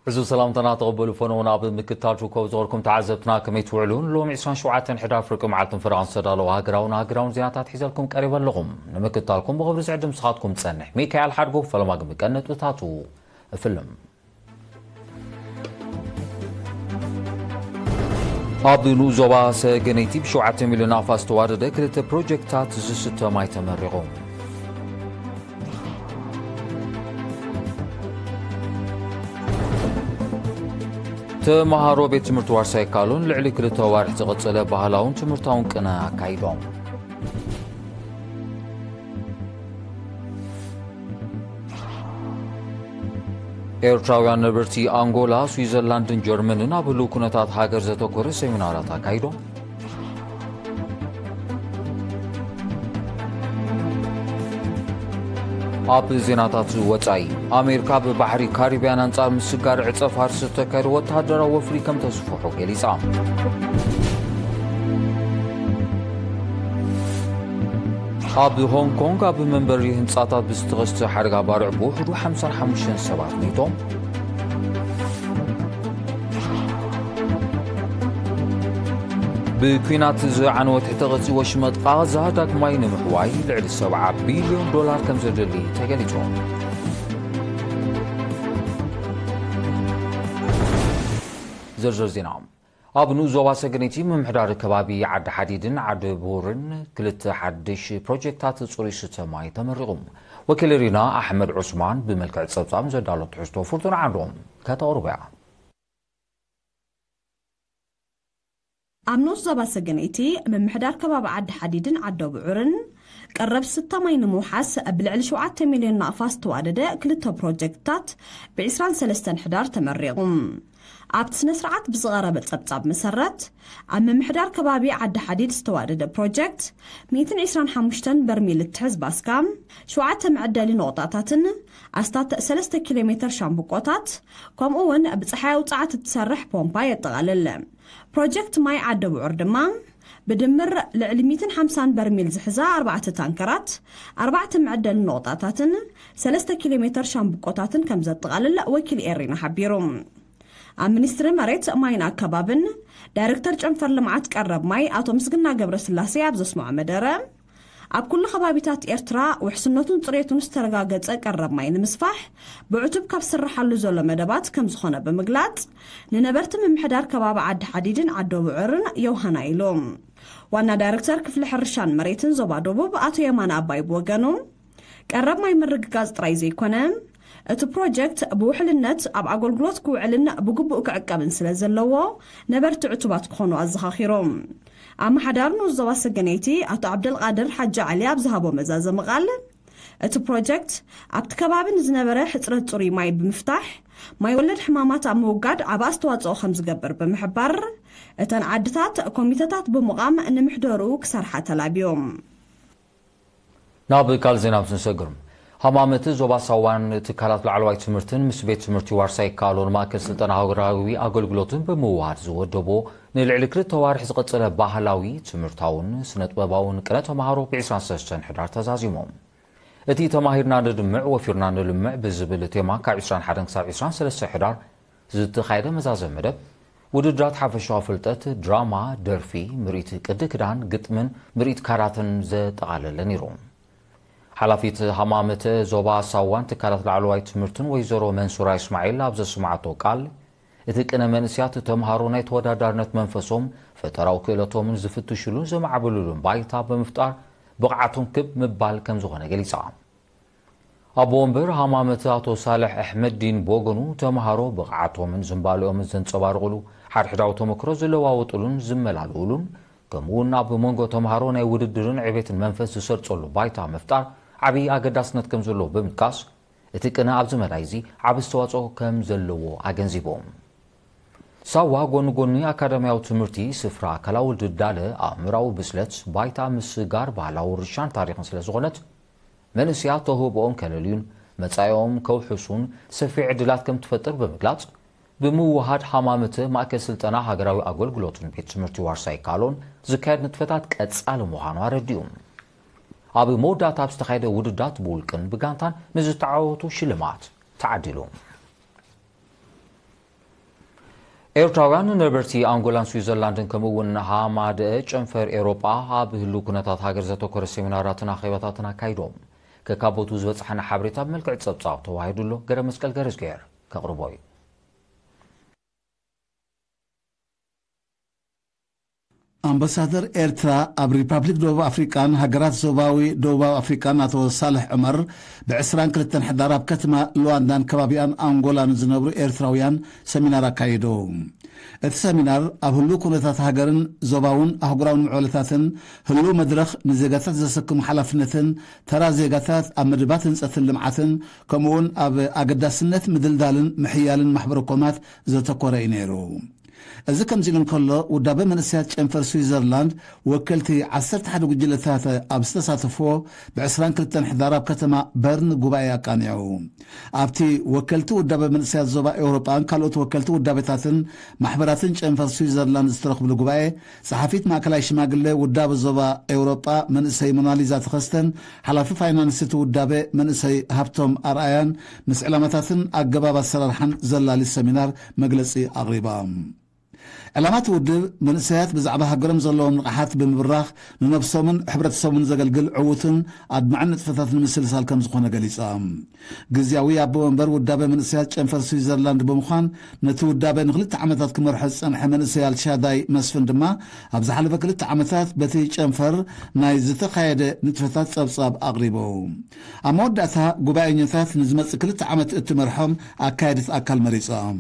እዚ ሰላምታና ተቐበሉ ፈነውን ኣብ ምክታል ትርከቡ ዝኸርኩም ተዓዘብትና ከመይ ትውዕሉን ሎም ዕስራን ሸውዓተን ሕዳር ፍርቂ መዓልትን ፍርቓን ዝተዳለዉ ሃገራውን ሃገራውን ዜናታት ሒዘልኩም ቀሪበ ኣለኹም። ንምክታልኩም ብኽብሪ ዝዕድም ስኻትኩም ጸንሕ። ሚካኤል ሓድጎ ፈለማ ግምቀን ነጥብታቱ እፍልም። ኣብ ንኡስ ዞባ ሰገነይቲ ብሸውዓተ ሚልዮን ኣፋ ዝተዋደደ ክልተ ፕሮጀክትታት ዝስተ ማይ ተመሪቑ። ተምሃሮ ቤት ትምህርቲ ዋርሳይ ካሎን ልዕሊ ክልተ ዋርሕ ዝቐጸለ ባህላውን ትምህርታውን ቅነ ኣካይዶም። ኤርትራውያን ነበርቲ ኣንጎላ፣ ስዊዘርላንድን ጀርመንን ኣብ ህሉው ኩነታት ሃገር ዘተኮረ ሰሚናራት ኣካይዶም። ኣብ ዜናታት ወጻኢ፣ ኣሜሪካ ብባሕሪ ካሪብያን ኣንጻር ምስጋር ዕጸ ፋርስ ዝተካየደ ወተሃደራዊ ወፍሪ ከም ተስፍሖ ገሊጻ። ኣብ ሆንግ ኮንግ ኣብ መንበሪ ህንጻታት ብዝተኸስተ ሓደጋ ባርዕ ብውሕዱ ሓምሳን ሓሙሽተን ሰባት ሞይቶም። ብኲናት ዝዓነወ ትሕተ ቅርጺ ወሽመጥ ቓዛ ዳግማይ ንምሕዋይ ልዕሊ ሰብዓ ቢልዮን ዶላር ከም ዘድሊ ተገሊጹ። ዝርዝር ዜና። ኣብ ንኡስ ዞባ ሰገነይቲ ምምሕዳር ከባቢ ዓዲ ሓዲድን ዓዲ ቡርን ክልተ ሓድሽ ፕሮጀክታት ጽሩይ ስተ ማይ ተመሪቑ። ወኪል ሪና ኣሕመድ ዑስማን ብመልክዕ ጸብጻብ ዘዳሎ ትሕዝቶ ፍርቱና ዓንዶም ከተቕርቦ እያ። ኣብ ንኡስ ዞባ ሰገነይቲ ምምሕዳር ከባቢ ዓዲ ሓዲድን ዓዲ ብዑርን ቀረብ ስተ ማይ ንምውሓስ ብልዕሊ ሸውዓተ ሚልዮን ናቕፋ ዝተዋደደ ክልተ ፕሮጀክትታት ብ ዕስራን ሰለስተን ሕዳር ተመሪቑ። ኣብቲ ስነ ስርዓት ብዝቐረበ ጸብጻብ መሰረት፣ ኣብ ምምሕዳር ከባቢ ዓዲ ሓዲድ ዝተዋደደ ፕሮጀክት ሚእትን ዕስራን ሓሙሽተን በርሚል እትሕዝ ባስካ፣ ሸውዓተ መዐደሊ ነቑጣታትን ኣስታት ሰለስተ ኪሎ ሜተር ሻምብቆታት፣ ከምኡ እውን ብጸሓያዊ ጸዓት እትሰርሕ ፖምፓ የጠቓልል። ፕሮጀክት ማይ ዓዲ ብዑር ድማ ብድምር ልዕሊ ሚእትን ሓምሳን በርሚል ዝሕዛ ኣርባዕተ ታንከራት፣ ኣርባዕተ መዐደሊ ነቑጣታትን ሰለስተ ኪሎ ሜተር ሻምብቆታትን ከም ዘጠቓልል ወኪል ኤሪና ሓቢሩ። ኣብ ሚኒስትሪ መሬት ማይን ኣከባብን ዳይሬክተር ጨንፈር ልምዓት ቀረብ ማይ ኣቶ ምስግና ገብረስላሴ ኣብ ዘስምዖ መደረ፣ ኣብ ኩሉ ከባቢታት ኤርትራ ውሕስነቱን ጽሬቱን ዝተረጋገጸ ቀረብ ማይ ንምስፋሕ ብዕቱብ ካብ ዝስርሓሉ ዘሎ መደባት ከም ዝኾነ ብምግላጽ፣ ንነበርቲ ምምሕዳር ከባቢ ዓዲ ሓዲድን ዓዲ ብዑርን የውሃና ኢሉ። ዋና ዳይሬክተር ክፍሊ ሕርሻን መሬትን ዞባ ደቡብ ኣቶ የማነ ኣባይ ብወገኑ፣ ቀረብ ማይ ምርግጋጽ ጥራይ ዘይኮነ፣ እቲ ፕሮጀክት ብውሕልነት ኣብ ኣገልግሎት ክውዕልን ብግቡእ ክዕቀብን ስለ ዘለዎ፣ ነበርቲ ዕቱባት ክኾኑ ኣዘኻኺሮም። ኣመሓዳሪ ንኡስ ዞባ ሰገነይቲ ኣቶ ዓብደልቃድር ሓጂ ዓሊ ኣብ ዝሃቦ መዛዘሚ ቃል፣ እቲ ፕሮጀክት ኣብቲ ከባቢ ንዝነበረ ሕጽረት ጽሩይ ማይ ብምፍታሕ፣ ማይ ወለድ ሕማማት ኣብ ምውጋድ ዓቢ ኣስተዋጽኦ ከም ዝገብር ብምሕባር፣ እተን ዓድታት ኮሚተታት ብምቋም ንምሕደርኡ ክሰርሓ ተላብዮም። ናብ ካልእ ዜና ምስ ንሰግር፣ ሃማመት ዞባ ሳዋን ትካላት ላዕለዋይ ትምህርትን ምስ ቤት ትምህርቲ ዋርሳይ ካሎን ማእከል ስልጠና ሃገራዊ ኣገልግሎትን ብምውሃድ ዝወደቦ ንልዕሊ ክልተ ዋርሕ ዝቐጸለ ባህላዊ፣ ትምህርታውን ስነ-ጥበባውን ቅነ ተምሃሮ ብ ዕስራን ሰለስተን ሕዳር ተዛዚሞም። እቲ ተማሂርና ንድምዕ፣ ወፊርና ንልምዕ ብዝብል ቴማ ካብ ዕስራን ሓደን ክሳብ ዕስራን ሰለስተን ሕዳር ዝተኻየደ መዛዘሚ መደብ፣ ውድድራት ሓፈሻዊ ፍልጠት፣ ድራማ፣ ደርፊ፣ ምርኢት ቅዲ ክዳን፣ ግጥምን ምርኢት ካራተን ዘጠቓለለ ነይሩ። ሓላፊት ሃማመተ ዞባ ሳዋን ትካላት ላዕለዋይ ትምህርትን ወይዘሮ መንሱራ እስማዒል ኣብ ዘስምዓቶ ቃል፣ እቲ ቅነ መንእስያት ተምሃሮ ናይ ተወዳዳርነት መንፈሶም፣ ፈጠራዊ ክእለቶምን ዝፍትሽሉን ዘማዕብልሉን ባይታ ብምፍጣር ብቕዓቶም ክብ ምባል ከም ዝኾነ ገሊጻ። ኣቦ ወንበር ሃማመት ኣቶ ሳልሕ ኣሕመድዲን ብወገኑ፣ ተምሃሮ ብቕዓቶምን ዝንባሌኦምን ዘንጸባርቑሉ፣ ሓድሕዳዊ ተመክሮ ዝለዋወጡሉን ዝመላልኡሉን፣ ከምኡውን ኣብ መንጎ ተምሃሮ ናይ ውድድርን ዕቤትን መንፈስ ዝሰርጸሉ ባይታ ምፍጣር ዓብዪ ኣገዳስነት ከም ዘለዎ ብምጥቃስ፣ እቲ ቅነ ኣብዚ መዳይ እዚ ዓቢ ኣስተዋጽኦ ከም ዘለዎ ኣገንዚቦም። ሳዋ ጎኒ ጎኒ ኣካዳሚያዊ ትምህርቲ፣ ስፍራ ኣካላዊ ድዳለ፣ ኣእምራዊ ብስለት፣ ባይታ ምስጋር ባህላዊ ውርሻን ታሪኽን ስለ ዝኾነት፣ መንእስያት ተውህቦኦም ከለልዩን መጻኢኦም ከውሕሱን ሰፊሕ ዕድላት ከም ትፈጥር ብምግላጽ፣ ብምውሃድ ሃማመተ ማእከል ስልጠና ሃገራዊ ኣገልግሎትን ቤት ትምህርቲ ዋርሳይ ካሎን ዝካየድ ንጥፈታት ቀጻሊ ምዃኑ ኣረዲኡ። ኣብ መወዳእታ ኣብ ዝተኻየደ ውድዳት ብውልቅን ብጋንታን ንዝተዓወቱ ሽልማት ተዓዲሉ። ኤርትራውያን ነበርቲ ኣንጎላን ስዊዘርላንድን ከምኡ እውን ሃማደአ ጨንፈር ኤውሮጳ ኣብ ህሉው ኩነታት ሃገር ዘተኮረ ሴሚናራትን ኣኼባታትን ኣካይዶም። ከካቦቱ ዝበጽሓና ሓበሬታ ብመልክዕ ጸብጻብ ተዋሂዱ ኣሎ። ገረ መስቀል ገረዝግሄር ከቕርቦ እዩ። ኣምባሳደር ኤርትራ ኣብ ሪፓብሊክ ደቡብ ኣፍሪቃን ሃገራት ዞባዊ ደቡባዊ ኣፍሪቃን ኣቶ ሳልሕ ዑመር ብዕስራን ክልተን ሕዳር ኣብ ከተማ ሉዋንዳን ከባቢኣን ኣንጎላን ዝነብሩ ኤርትራውያን ሰሚናር ኣካየዱ። እቲ ሰሚናር ኣብ ህሉው ኩነታት ሃገርን ዞባውን ኣህጉራውን ምዕባለታትን ህሉው መድረኽ ንዜጋታት ዘሰክሙ ሓላፍነትን ተራ ዜጋታት ኣብ መደባት ህንጸትን ልምዓትን ከምኡውን ኣብ ኣገዳስነት ምድልዳልን ምሕያልን ማሕበረ ኮማት ዘተኮረ እዩ ነይሩ። እዚ ከምዚ ኢሉ እንከሎ ውዳበ መንእሰያት ጨንፈር ስዊዘርላንድ ወከልቲ ዓሰርተ ሓደ ጉጅለታት ኣብ ዝተሳተፍዎ ብ22 ሕዳር ኣብ ከተማ በርን ጉባኤ ኣቃኒዑ። ኣብቲ ወከልቲ ውዳበ መንእሰያት ዞባ ኤውሮጳን ካልኦት ወከልቲ ውዳቤታትን ማሕበራትን ጨንፈር ስዊዘርላንድ ዝተረኽብሉ ጉባኤ ጸሓፊት ማእከላይ ሽማግለ ውዳበ ዞባ ኤውሮጳ መንእሰይ ሞናሊዛ ተኸስተን ሓላፊ ፋይናንስ እቲ ውዳበ መንእሰይ ሃብቶም ኣርኣያን ምስ ዕላማታትን ኣገባብ ኣሰራርሓን ዘላሊ ሰሚናር መግለጺ ኣቕሪባ። ዕላማ እቲ ውድብ መንእሰያት ብዛዕባ ሃገሮም ዘለዎም ንቕሓት ብምብራኽ ንነብሶምን ሕብረተሰቡን ዘገልግል ዕዉትን ኣድማዕን ንጥፈታት ንምስልሳል ከም ዝኾነ ገሊጻ። ግዝያዊ ኣቦ መንበር ውዳበ መንእሰያት ጨንፈር ስዊዘርላንድ ብምዃን ነቲ ውዳበ ንክልተ ዓመታት ክመርሖ ዝጸንሐ መንእሰይ ኣልሻዳይ መስፍን ድማ ኣብ ዝሓለፈ ክልተ ዓመታት በቲ ጨንፈር ናይ ዝተኻየደ ንጥፈታት ጸብጻብ ኣቕሪቡ። ኣብ መወዳእታ ጉባኤኛታት ንዝመጽእ ክልተ ዓመት እትመርሖም ኣካየድት ኣካል መሪጾም።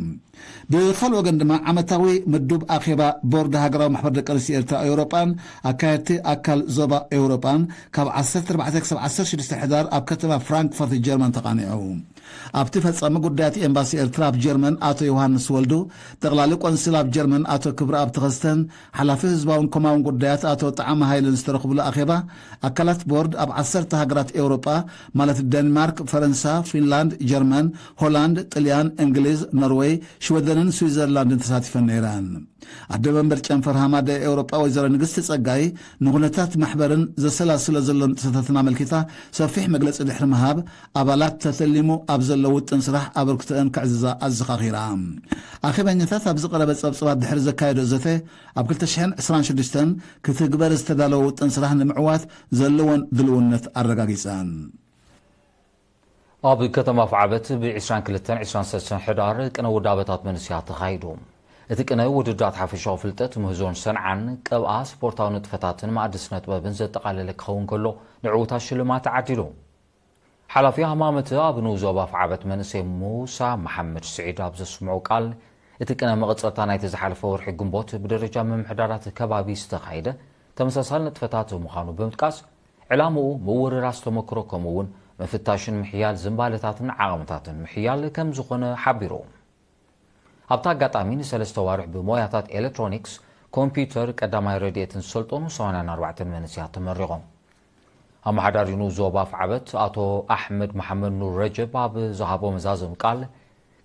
ብኻልእ ወገን ድማ ዓመታዊ ምዱብ ኣኼባ ቦርድ ሃገራዊ ማሕበር ደቂ ኣንስትዮ ኤርትራ ኤውሮጳን ኣካየድቲ ኣካል ዞባ ኤውሮጳን ካብ ዓሰርተ ኣርባዕተ ክሳብ ዓሰርተ ሽዱሽተ ሕዳር ኣብ ከተማ ፍራንክፈርት ጀርመን ተቓኒዑ። ኣብቲ ፈጻሚ ጉዳያት ኤምባሲ ኤርትራ ኣብ ጀርመን ኣቶ ዮሃንስ ወልዱ፣ ጠቕላሊ ቆንስል ኣብ ጀርመን ኣቶ ክብረኣብ ተኸስተን ሓላፊ ህዝባውን ኮማውን ጉዳያት ኣቶ ጣዕመ ሃይልን ዝተረኽብሉ ኣኼባ ኣካላት ቦርድ ኣብ ዓሰርተ ሃገራት ኤውሮጳ ማለት ደንማርክ፣ ፈረንሳ፣ ፊንላንድ፣ ጀርመን፣ ሆላንድ፣ ጥልያን፣ እንግሊዝ፣ ኖርወይ፣ ሽወደንን ስዊዘርላንድን ተሳቲፈን ነይረን። ኣደ መንበር ጨንፈር ሃማደ ኤውሮጳ ወይዘሮ ንግስቲ ጸጋይ ንኹነታት ማሕበርን ዘሰላስሎ ዘሎ ንጥፈታትን ኣመልኪታ ሰፊሕ መግለጺ ድሕሪ ምሃብ ኣባላት ተተሊሙ ኣብ ዘሎ ውጥን ስራሕ ኣበርክቶአን ከዕዝዛ ኣዘኻኺራ። ኣኼበኛታት ኣብ ዝቐረበ ጸብጽባት ድሕሪ ዘካየዶ ዘተ ኣብ ክልተ ሽሕን ዕስራን ሽዱሽተን ክትግበር ዝተዳለወ ውጥን ስራሕ ንምዕዋት ዘለዎን ድልውነት ኣረጋጊጸን። ኣብ ከተማ ኣፍዓበት ብ22 23 ሕዳር ቅነ ውዳበታት መንስያት ተኻይዱ። እቲ ቅነ ውድድራት ሓፈሻዊ ፍልጠት ምህዞን ሰንዓን ቀብኣ ስፖርታዊ ንጥፈታትን መኣዲ ስነ ጥበብን ዘጠቓለለ ክኸውን ከሎ ንዕውታት ሽልማት ተዓዲሉ። ሓላፊ ሃማመተ ኣብ ንኡስ ዞባ ኣፍዓበት መንእሰይ ሙሳ መሓመድ ስዒድ ኣብ ዘስምዑ ቃል እቲ ቅነ መቐጸልታ ናይቲ ዝሓለፈ ወርሒ ግንቦት ብደረጃ ምምሕዳራት ከባቢ ዝተኻየደ ተመሳሳሊ ንጥፈታት ምዃኑ ብምጥቃስ ዕላምኡ ምውርራስ ተመክሮ ከምኡ እውን ምፍታሽን ምሕያል ዝንባለታትን ዓቕምታትን ምሕያል ከም ዝኾነ ሓቢሩ። ኣብቲ ኣጋጣሚ ንሰለስተ ዋርሕ ብሞያታት ኤሌክትሮኒክስ፣ ኮምፒውተር፣ ቀዳማይ ረድኤትን ዝሰልጠኑ ሰማንያን ኣርባዕተን መንእስያት ተመሪቖም። ኣመሓዳሪ ንኡስ ዞባ ኣፍዓበት ኣቶ ኣሕመድ መሓመድ ኑር ረጀብ ኣብ ዝሃቦ መዛዘሚ ቃል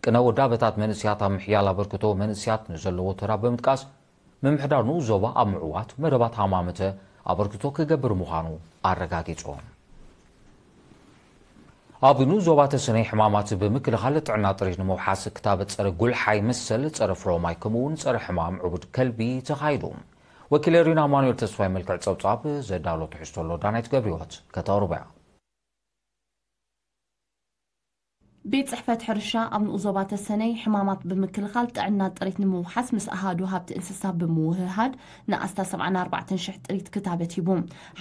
ቅነ ውዳበታት መንእስያት ኣብ ምሕያል ኣበርክቶ መንእስያት ንዘለዎ ተራ ብምጥቃስ ምምሕዳር ንኡስ ዞባ ኣብ ምዕዋት መደባት ሃማመተ ኣበርክቶ ክገብር ምዃኑ ኣረጋጊጹ። ኣብ ንኡስ ዞባ ተሰነይ ሕማማት ብምክልኻል ጥዕና ጥሪት ንምውሓስ ክታበት ጸረ ጉልሓይ መሰል ጸረ ፍሮማይ ከምኡ እውን ጸረ ሕማም ዕቡድ ከልቢ ተኻይዱ። ወኪል ሪና ኣማኑኤል ተስፋይ መልክዕ ጸብጻብ ዘዳሎ ትሕዝቶ ኣሎ ዳናይት ገብርህይወት ከተቕርቦ እያ። ቤት ጽሕፈት ሕርሻ ኣብ ንኡስ ዞባ ተሰነይ ሕማማት ብምክልኻል ጥዕና ጥሪት ንምውሓስ ምስ ኣሃዱ ሃብቲ እንስሳ ብምውህሃድ ንኣስታት ሰብዓን ኣርባዕተን ሽሕ ጥሪት ክታበት ሂቡ።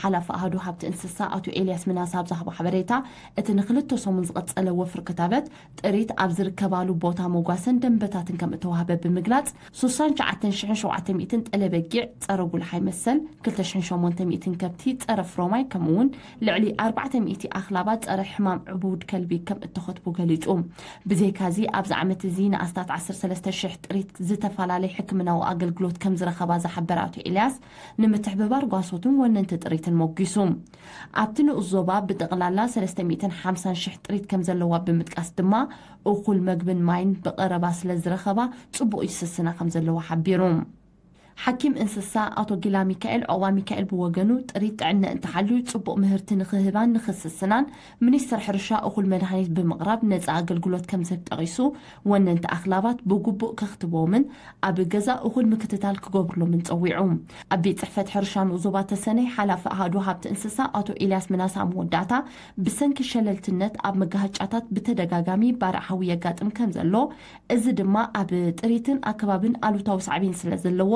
ሓላፊ ኣሃዱ ሃብቲ እንስሳ ኣቶ ኤልያስ ምናሳ ኣብ ዝሃቦ ሓበሬታ፣ እቲ ንክልተ ሰሙን ዝቐጸለ ወፍሪ ክታበት ጥሪት ኣብ ዝርከባሉ ቦታ መጓሰን ደንበታትን ከም እተዋህበ ብምግላጽ፣ ስሳን ትሽዓተን ሽሕን ሸውዓተ ሚእትን ጠለ በጊዕ ጸረ ጉልሓይ መሰል፣ ክልተ ሽሕን ሸሞንተ ሚእትን ከብቲ ጸረ ፍሮማይ፣ ከምኡውን ልዕሊ ኣርባዕተ ሚእቲ ኣኽላባት ጸረ ሕማም ዕቡድ ከልቢ ከም እተኸትቡ ገሊጹ። ብዘይካዚ፣ ኣብዚ ዓመት እዚ ንኣስታት ዓሰርተ ሰለስተ ሽሕ ጥሪት ዝተፈላለየ ሕክምናዊ ኣገልግሎት ከም ዝረኸባ ዝሓበረ ኣቶ ኤልያስ፣ ንምትሕብባር ጓሶትን ወነንቲ ጥሪትን ሞጊሱ። ኣብቲ ንኡስ ዞባ ብጠቕላላ ሰለስተ ሚእትን ሓምሳን ሽሕ ጥሪት ከም ዘለዋ ብምጥቃስ ድማ፣ እኹል መግብን ማይን ብቐረባ ስለ ዝረኸባ፣ ጽቡቕ ይስስና ከም ዘለዋ ሓቢሩ። ሓኪም እንስሳ ኣቶ ጊላ ሚካኤል ዑቕባ ሚካኤል ብወገኑ፣ ጥሪት ጥዕና እንተሃልዩ ጽቡቕ ምህርቲ ንኽህባን ንኽስስናን፣ ሚኒስትር ሕርሻ እኹል መድሃኒት ብምቕራብ ነጻ ኣገልግሎት ከም ዝህብ ጠቒሱ፣ ወነንቲ ኣኽላባት ብግቡእ ከኽትቦምን ኣብ ገዛ እኹል ምክትታል ክገብርሎምን ጸዊዑ። ኣብ ቤት ጽሕፈት ሕርሻ ንኡዞባ ተሰነይ ሓላፊ ኣሃዱ ሃብቲ እንስሳ ኣቶ ኤልያስ ምናሳ ኣብ መወዳእታ፣ ብሰንኪ ሸለልትነት ኣብ መጋሃጫታት ብተደጋጋሚ ባርዕ ሓዊ የጋጥም ከም ዘሎ፣ እዚ ድማ ኣብ ጥሪትን ኣከባብን ኣሉታዊ ሳዕቤን ስለ ዘለዎ፣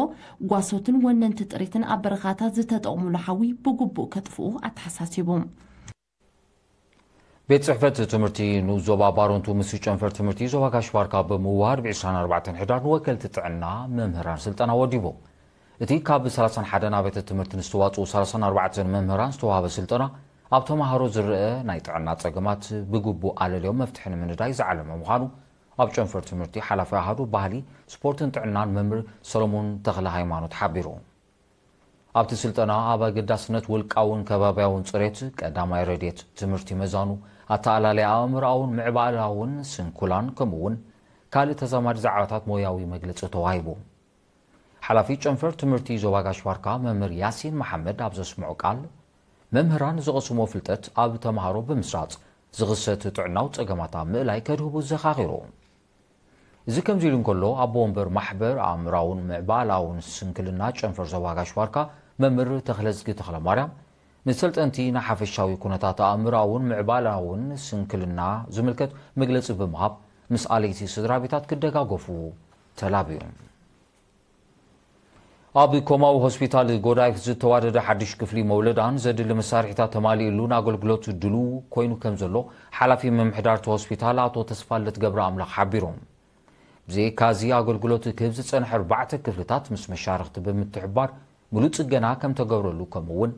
ጓሶትን ወነንቲ ጥሪትን ኣብ በረኻታት ዝተጠቕሙሉ ሓዊ ብግቡእ ከጥፍኡ ኣተሓሳሲቡ። ቤት ጽሕፈት ትምህርቲ ንኡስ ዞባ ባሮንቱ ምስ ጨንፈር ትምህርቲ ዞባ ጋሽ ባርካ ብምውሃድ ብ ዕስራን ኣርባዕተን ሕዳር ንወከልቲ ጥዕና መምህራን ስልጠና ወዲቡ። እቲ ካብ ሰላሳን ሓደን ኣብያተ ትምህርቲ ንዝተዋጽኡ ሰላሳን ኣርባዕተን መምህራን ዝተዋህበ ስልጠና፣ ኣብ ተማሃሮ ዝረኣ ናይ ጥዕና ጸገማት ብግቡእ ኣለልዮም መፍትሒ ንምንዳይ ዝዓለመ ምዃኑ ኣብ ጨንፈር ትምህርቲ ሓላፊ ኣሃዱ ባህሊ፣ ስፖርትን ጥዕናን መምህር ሰሎሞን ተኽለ ሃይማኖት ሓቢሩ። ኣብቲ ስልጠና ኣብ ኣገዳስነት ውልቃውን ከባብያውን ጽሬት፣ ቀዳማይ ረድኤት፣ ትምህርቲ መዛኑ፣ ኣተኣላልያ ኣእምሮኣውን ምዕባለኣውን ስንኩላን፣ ከምኡ እውን ካልእ ተዛማዲ ዛዕባታት ሞያዊ መግለጺ ተዋሂቡ። ሓላፊ ጨንፈር ትምህርቲ ዞባ ጋሽ ባርካ መምህር ያሲን መሓመድ ኣብ ዘስምዖ ቃል፣ መምህራን ዝቐስምዎ ፍልጠት ኣብ ተማሃሮ ብምስራጽ፣ ዝኽሰት ጥዕናዊ ጸገማት ኣብ ምእላይ ከድህቡ ዘኻኺሩ። እዚ ከምዚ ኢሉ እንከሎ፣ ኣቦ ወንበር ማሕበር ኣእምራውን ምዕባላውን ስንክልና ጨንፈር ዞባ ጋሽ ባርካ መምህር ተኽለዝጊ ተኽለማርያም፣ ንሰልጠንቲ ንሓፈሻዊ ኩነታት ኣእምራውን ምዕባላውን ስንክልና ዝምልከት መግለጺ ብምሃብ፣ ምስ ኣለይቲ ስድራ ቤታት ክደጋገፉ ተላብዩ። ኣብ ኮማዊ ሆስፒታል ጎዳይፍ ዝተዋደደ ሓድሽ ክፍሊ መውለዳን ዘድሊ መሳርሒታት ተማሊእሉ ንኣገልግሎት ድሉው ኮይኑ ከም ዘሎ ሓላፊ ምምሕዳር እቲ ሆስፒታል ኣቶ ተስፋልደት ገብረኣምላኽ ሓቢሮም። ብዘይካዚ ኣገልግሎት ክህብ ዝጸንሐ ኣርባዕተ ክፍልታት ምስ መሻርኽቲ ብምትሕብባር ምሉእ ጽገና ከም ተገብረሉ፣ ከምኡ እውን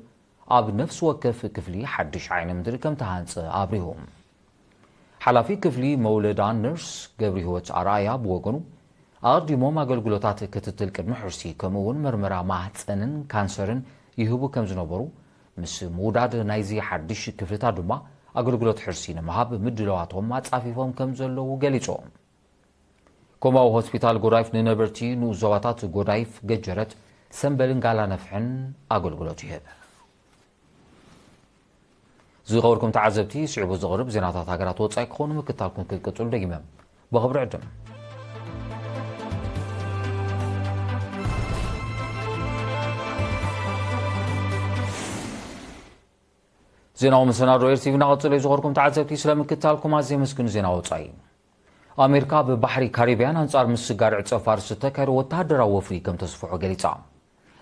ኣብ ነፍሲ ወከፍ ክፍሊ ሓድሽ ዓይኒ ምድሪ ከም ተሃንጸ ኣብሪሁ። ሓላፊ ክፍሊ መውለዳ ነርስ ገብረህይወት ኣርኣያ ብወገኑ፣ ኣቐዲሞም ኣገልግሎታት ክትትል ቅድሚ ሕርሲ ከምኡ እውን መርመራ ማህጸንን ካንሰርን ይህቡ ከም ዝነበሩ፣ ምስ ምውዳድ ናይዚ ሓድሽ ክፍልታት ድማ ኣገልግሎት ሕርሲ ንምሃብ ምድላዋቶም ኣጻፊፎም ከም ዘለዉ ገሊጹ። ኮማዊ ሆስፒታል ጎዳይፍ ንነበርቲ ንኡስ ዞባታት ጎዳይፍ፣ ገጀረት፣ ሰምበልን ጋላ ነፍሕን ኣገልግሎት ይህብ። ዝኸበርኩም ተዓዘብቲ፣ ስዒቡ ዝቕርብ ዜናታት ሃገራት ወጻኢ ክኾኑ ምክታልኩም ክትቅጽሉ ደጊመ ብኽብሪ ዕድም። ዜናዊ መሰናዶ ኤርቲቪ እናቐጸለ እዩ። ዝኸበርኩም ተዓዘብቲ፣ ስለ ምክታልኩም ኣዝየ የመስግን። ዜና ወጻኢ። ኣሜሪካ ኣብ ባሕሪ ካሪብያን ኣንጻር ምስጋር ዕጸ ፋርስ እተካየዶ ወተሃደራዊ ወፍሪ ከም ተስፍሖ ገሊጻ።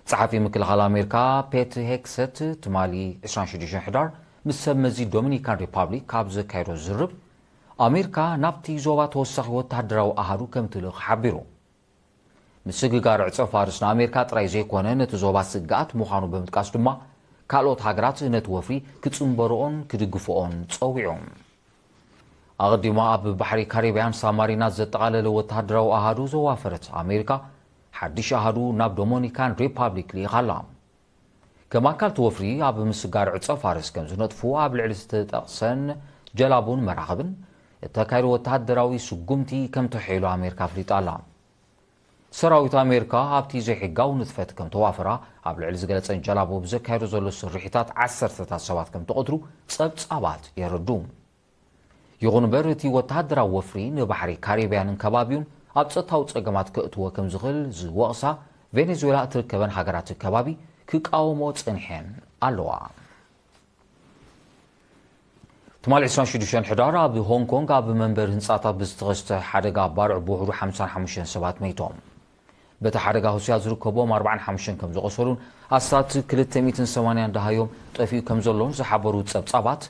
ጸሓፊ ምክልኻል ኣሜሪካ ፔት ሄግሰት ትማሊ ዕስራን ሽዱሽተን ሕዳር ምስ ሰብ መዚ ዶሚኒካን ሪፓብሊክ ካብ ዘካየዶ ዝርርብ፣ ኣሜሪካ ናብቲ ዞባ ተወሳኺ ወተሃደራዊ ኣሃዱ ከም ትልእኽ ሓቢሩ። ምስግጋር ዕጸ ፋርስ ንኣሜሪካ ጥራይ ዘይኮነ ነቲ ዞባ ስግኣት ምዃኑ ብምጥቃስ ድማ፣ ካልኦት ሃገራት ነቲ ወፍሪ ክጽንበርኦን ክድግፍኦን ጸዊዑ። ኣቐዲማ ኣብ ባሕሪ ካሪብያን ሳማሪና ዘጠቓለለ ወተሃደራዊ ኣሃዱ ዘዋፈረት ኣሜሪካ፣ ሓድሽ ኣሃዱ ናብ ዶሞኒካን ሪፓብሊክ ልኢኻ ኣላ። ከም ኣካል እቲ ወፍሪ ኣብ ምስጋር ዕጸ ፋርስ ከም ዝነጥፉ ኣብ ልዕሊ ዝተጠቕሰን ጀላቡን መራኽብን እተካየደ ወተሃደራዊ ስጉምቲ ከም ተሕኢሉ ኣሜሪካ ኣፍሊጣ ኣላ። ሰራዊት ኣሜሪካ ኣብቲ ዘይሕጋዊ ንጥፈት ከም ተዋፈራ ኣብ ልዕሊ ዝገለጸን ጀላቡ ብዘካየዶ ዘሎ ስርሒታት ዓሰርተታት ሰባት ከም ተቐትሉ ጸብጻባት የረዱ። ይኹን እምበር፣ እቲ ወተሃደራዊ ወፍሪ ንባሕሪ ካሪብያንን ከባቢውን ኣብ ጸጥታዊ ጸገማት ከእትዎ ከም ዝኽእል ዝወቕሳ ቬኔዙዌላ እትርከበን ሃገራት ከባቢ ክቃወሞ ጸኒሐን ኣለዋ። ትማሊ ዕስራን ሽዱሽተን ሕዳር ኣብ ሆንግ ኮንግ ኣብ መንበሪ ህንጻታት ብዝተኸስተ ሓደጋ ባርዕ ብውሕዱ ሓምሳን ሓሙሽተን ሰባት መይቶም። በቲ ሓደጋ ሩስያ ዝርከቦም ኣርባዓን ሓሙሽተን ከም ዝቖሰሉን ኣስታት ክልተ ሚእትን ሰማንያን ደሃዮም ጠፊኡ ከም ዘሎን ዝሓበሩ ጸብጻባት፣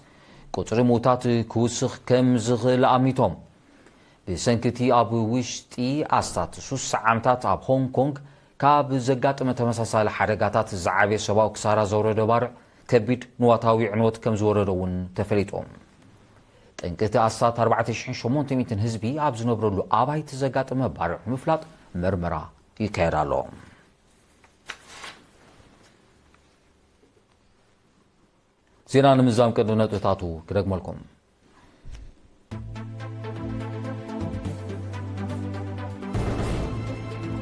ቁጽሪ ምዉታት ክውስኽ ከም ዝኽእል ኣሚቶም። ብሰንኪ እቲ ኣብ ውሽጢ ኣስታት ሱሳ ዓመታት ኣብ ሆንግ ኮንግ ካብ ዘጋጠመ ተመሳሳሊ ሓደጋታት ዝዓበየ ሰብኣዊ ክሳራ ዘውረደ ባርዕ፣ ከቢድ ንዋታዊ ዕንወት ከም ዝወረዶ እውን ተፈሊጡ። ጠንቂ እቲ ኣስታት ኣርባዕተ ሽሕን ሸሞንተ ሚእትን ህዝቢ ኣብ ዝነብረሉ ኣባይቲ ዘጋጠመ ባርዕ ምፍላጥ መርመራ ይካየድ ኣሎ። ዜና ንምዝዛም ቅድሚ ነጥብታቱ ክደግመልኩም።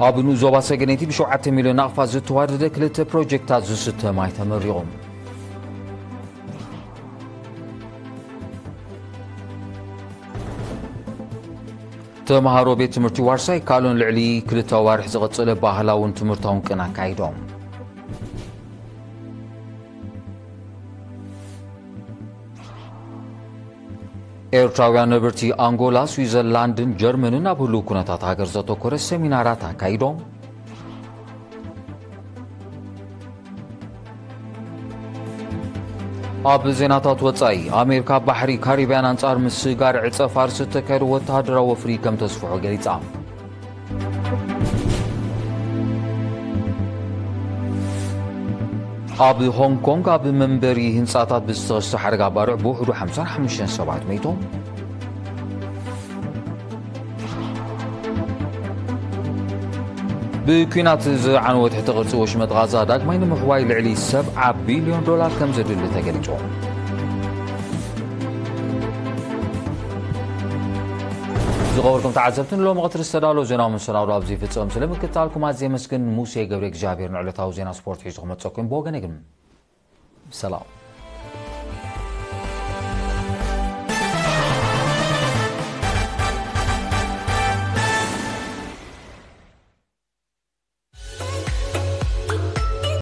ኣብ ንኡስ ዞባ ሰገነይቲ ብሸውዓተ ሚልዮን ናቕፋ ዝተዋደደ ክልተ ፕሮጀክታት ዝስተ ማይ ተመሪቑ። ተምሃሮ ቤት ትምህርቲ ዋርሳይ ካልኦን ልዕሊ ክልተ ኣዋርሕ ዝቐጸለ ባህላውን ትምህርታውን ቅን ኣካይዶም። ኤርትራውያን ነበርቲ ኣንጎላ፣ ስዊዘርላንድን ጀርመንን ኣብ ህሉው ኩነታት ሃገር ዘተኮረ ሰሚናራት ኣካይዶም። ኣብ ዜናታት ወጻኢ፣ ኣሜሪካ ኣብ ባሕሪ ካሪብያን ኣንጻር ምስጋር ዕጸ ፋርስ እተካየደ ወተሃደራዊ ወፍሪ ከም ተስፍሖ ገሊጻ። ኣብ ሆንግ ኮንግ ኣብ መንበሪ ህንጻታት ብዝተኸስተ ሓደጋ ባርዕ ብውሕዱ ሓምሳን ሓሙሽተን ሰባት መይቶም። ብኲናት ዝዓነወ ትሕቲ ቅርጺ ወሽመጥ ጋዛ ዳግማይ ንምሕዋይ ልዕሊ ሰብዓ ቢልዮን ዶላር ከም ዘድሊ ተገሊጹ። ዝኸበርኩም ተዓዘብቲ፣ ንሎሚ ቀትሪ ዝተዳለወ ዜናዊ መሰናዶ ኣብዚ ይፍጸም። ስለ ምክትታልኩም ኣዝየ የመስግን። ሙሴ ገብረ እግዚኣብሔር ንዕለታዊ ዜና ስፖርት ሒዙ ክመጸኩም ብወገነ ግን ሰላም።